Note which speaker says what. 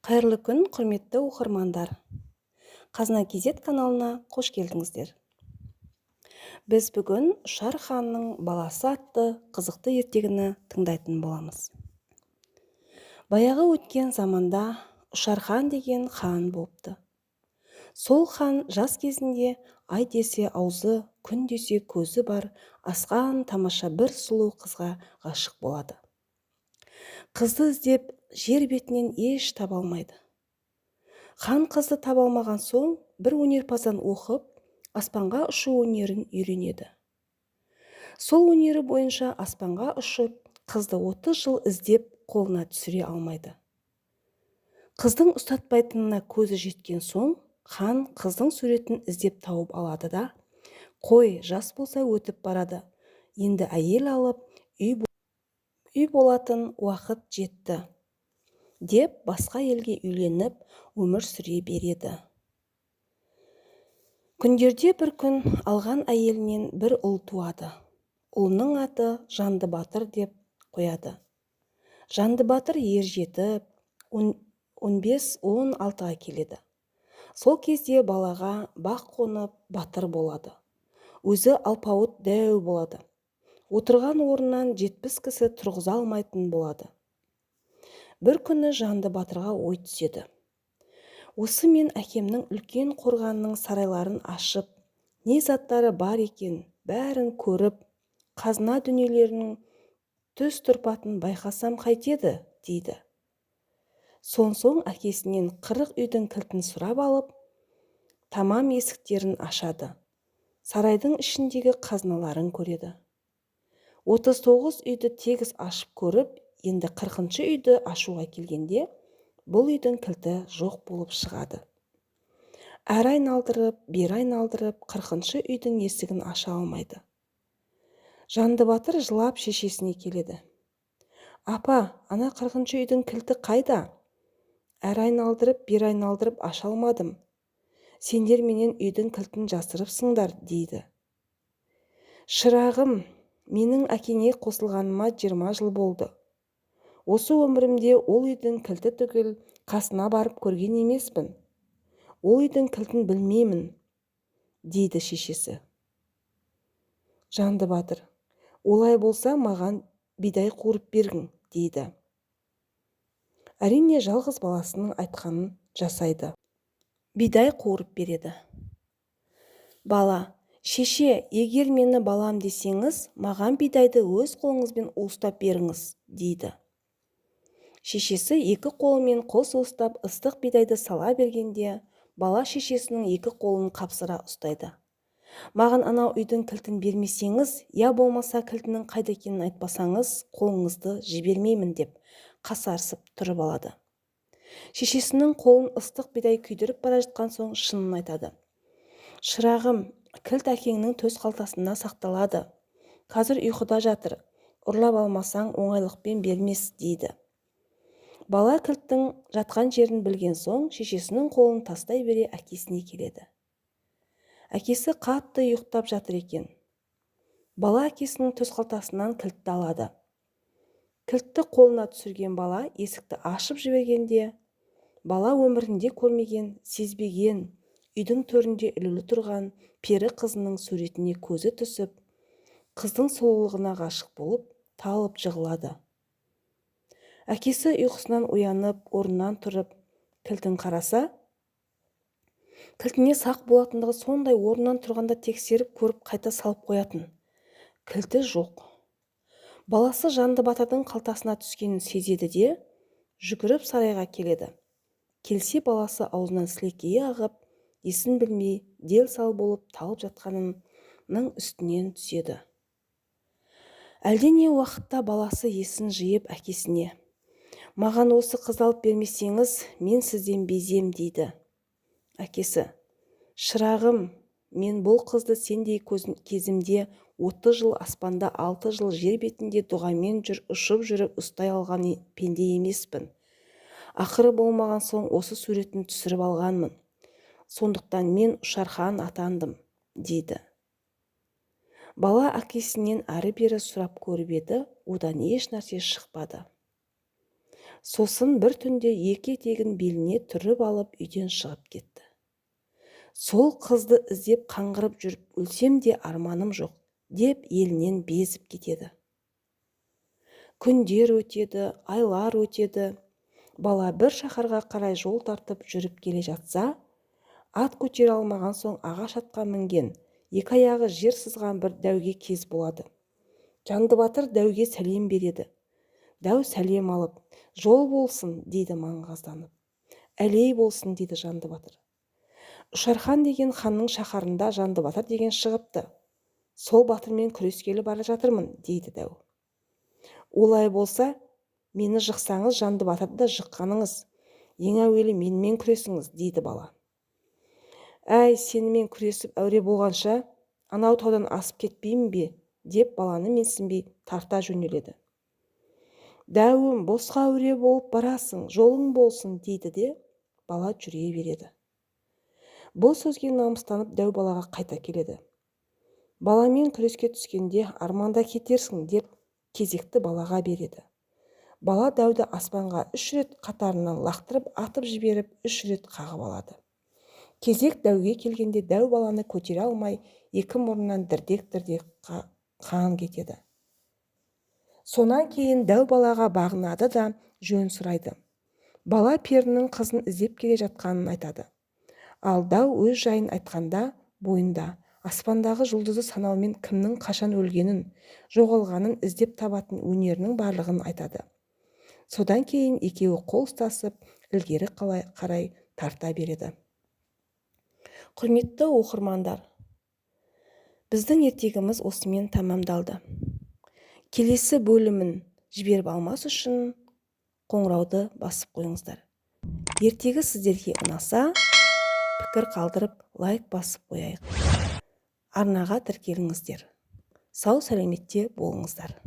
Speaker 1: Қайырлы күн, құрметті оқырмандар! Қазына KZ каналына қош келдіңіздер. Біз бүгін «Ұшар ханның баласы» атты қызықты ертегіні тыңдайтын боламыз. Баяғы өткен заманда Ұшар хан деген хан болыпты. Сол хан жас кезінде ай десе аузы, күн десе көзі бар асқан тамаша бір сұлу қызға ғашық болады. Қызды іздеп жер бетінен еш таба алмайды. Хан қызды таба алмаған соң, бір өнерпаздан оқып, аспанға ұшу өнерін үйренеді. Сол өнері бойынша аспанға ұшып, қызды 30 жыл іздеп, қолына түсіре алмайды. Қыздың ұстатпайтынына көзі жеткен соң, хан қыздың суретін іздеп тауып алады да, қой, жас болса өтіп барады, енді әйел алып, үй болатын уақыт жетті деп, басқа елге үйленіп, өмір сүре береді. Күндерде бір күн алған әйелінен бір ұл туады. Ұлының аты Жанды батыр деп қояды. Жанды батыр ер жетіп, 15-16-ға келеді. Сол кезде балаға бақ қонып, батыр болады. Өзі алпауыт дәу болады. Отырған орнынан 70 кісі тұрғыза алмайтын болады. Бір күні Жанды батырға ой түседі. Осы мен әкемнің үлкен қорғанының сарайларын ашып, не заттары бар екен, бәрін көріп, қазына дүниелерінің түс тұрпатын байқасам қайтеді, дейді. Сонсоң әкесінен 40 үйдің кілтін сұрап алып, тамам есіктерін ашады. Сарайдың ішіндегі қазыналарын көреді. 39 үйді тегіс ашып көріп, енді 40-шы үйді ашуға келгенде, бұл үйдің кілті жоқ болып шығады. Әрі айналдырып, бері айналдырып, 40-шы үйдің есігін аша алмайды. Жанды батыр жылап шешесіне келеді. Апа, ана 40-шы үйдің кілті қайда? Әрі айналдырып, бері айналдырып аша алмадым. Сендер менен үйдің кілтін жасырыпсыңдар, дейді. Шырағым, менің әкеңе қосылғаныма 20 жыл болды. Осы өмірімде ол үйдің кілті түгіл, қасына барып көрген емеспін. Ол үйдің кілтін білмеймін, дейді шешесі. Жанды батыр, олай болса, маған бидай қуырып бергін, дейді. Әрине, жалғыз баласының айтқанын жасайды. Бидай қуырып береді. Бала, шеше, егер мені балам десеңіз, маған бидайды өз қолыңызбен уыстап беріңіз, дейді. Шешесі екі қолымен қос уыстап ыстық бидайды сала бергенде, бала шешесінің екі қолын қапсыра ұстайды. Маған анау үйдің кілтін бермесеңіз, я болмаса кілтінің қайда екенін айтпасаңыз, қолыңызды жібермеймін, деп қасарысып тұрып алады. Шешесінің қолын ыстық бидай күйдіріп бара жатқан соң, шынын айтады. Шырағым, кілт әкеңнің төс қалтасында сақталады. Қазір ұйқыда жатыр. Ұрлап алмасаң, оңайлықпен бермес, дейді. Бала кілттің жатқан жерін білген соң, шешесінің қолын тастай бере әкесіне келеді. Әкесі қатты ұйықтап жатыр екен. Бала әкесінің төс қалтасынан кілтті алады. Кілтті қолына түсірген бала есікті ашып жібергенде, бала өмірінде көрмеген, сезбеген, үйдің төрінде ілулі тұрған пері қызының суретіне көзі түсіп, қыздың сұлулығына ғашық болып, талып жығылады. Әкесі ұйқысынан оянып, орнынан тұрып, кілтін қараса, кілтіне сақ болатындығы сондай, орнынан тұрғанда тексеріп көріп, қайта салып қоятын. Кілті жоқ. Баласы Жанды батырдың қалтасына түскенін сезеді де, жүгіріп сарайға келеді. Келсе, баласы аузынан сілекейі ағып, есін білмей, дел сал болып талып жатқанының үстінен түседі. Әлдене уақытта баласы есін жиып, әкесіне: Маған осы қыз алып бермесеңіз, мен сізден безем, дейді. Әкесі: Шырағым, мен бұл қызды сендей кезімде 30 жыл аспанда, 6 жыл жер бетінде дұғамен жүр, ұшып жүріп ұстай алған пенде емеспін. Ақыры болмаған соң осы суретін түсіріп алғанмын. Сондықтан мен Ұшархан атандым, дейді. Бала әкесінен әрі-бері сұрап көріп еді, одан еш нәрсе шықпады. Сосын бір түнде екі етегін беліне түріп алып, үйден шығып кетті. «Сол қызды іздеп қаңғырып жүріп өлсем де арманым жоқ», – деп елінен безіп кетеді. Күндер өтеді, айлар өтеді. Бала бір шаһарға қарай жол тартып жүріп келе жатса, ат көтере алмаған соң ағаш атқа мінген, екі аяғы жер сызған бір дәуге кез болады. Жандыбатыр дәуге сәлем береді. Дәу сәлем алып, «Жол болсын», – дейді маңғазданып. «Әлей болсын», – дейді Жандыбатыр. «Ұшархан деген ханның шаһарында Жандыбатыр деген шығыпты. Сол батырмен күрескелі бара жатырмын», – дейді дәу. «Олай болса, мені жықсаңыз, Жандыбатырды да жыққаныңыз. Ең әуелі менімен күресіңіз», – дейді бала. «Әй, сенімен күресіп әуре болғанша, анау таудан асып кетпеймін бе?» – деп баланы менсінбей тарта жөнеледі. «Дәуім, босқа әуре болып барасың, жолың болсын», – дейді де бала жүре береді. Бұл сөзге намыстанып, дәу балаға қайта келеді. «Баламен күреске түскенде арманда кетерсің», – деп кезекті балаға береді. Бала дәуді аспанға үш рет қатарынан лақтырып атып жіберіп, үш рет қағып алады. Кезек дәуге келгенде, дәу баланы көтере алмай, екі мұрнынан дірдек-дірдек қан кетеді. Сонан кейін дәу балаға бағынады да, жөн сұрайды. Бала перінің қызын іздеп келе жатқанын айтады. Ал дәу өз жайын айтқанда, бойында аспандағы жұлдызды санаумен кімнің қашан өлгенін, жоғалғанын іздеп табатын өнерінің барлығын айтады. Содан кейін екеуі қол ұстасып, ілгері қарай тарта береді. Құрметті оқырмандар, біздің ертегіміз осымен тәмамдалды. Келесі бөлімін жіберіп алмас үшін қоңырауды басып қойыңыздар. Ертегі сіздерге ұнаса, пікір қалдырып, лайк басып қояйық. Арнаға тіркеліңіздер. Сау сәлеметте болыңыздар.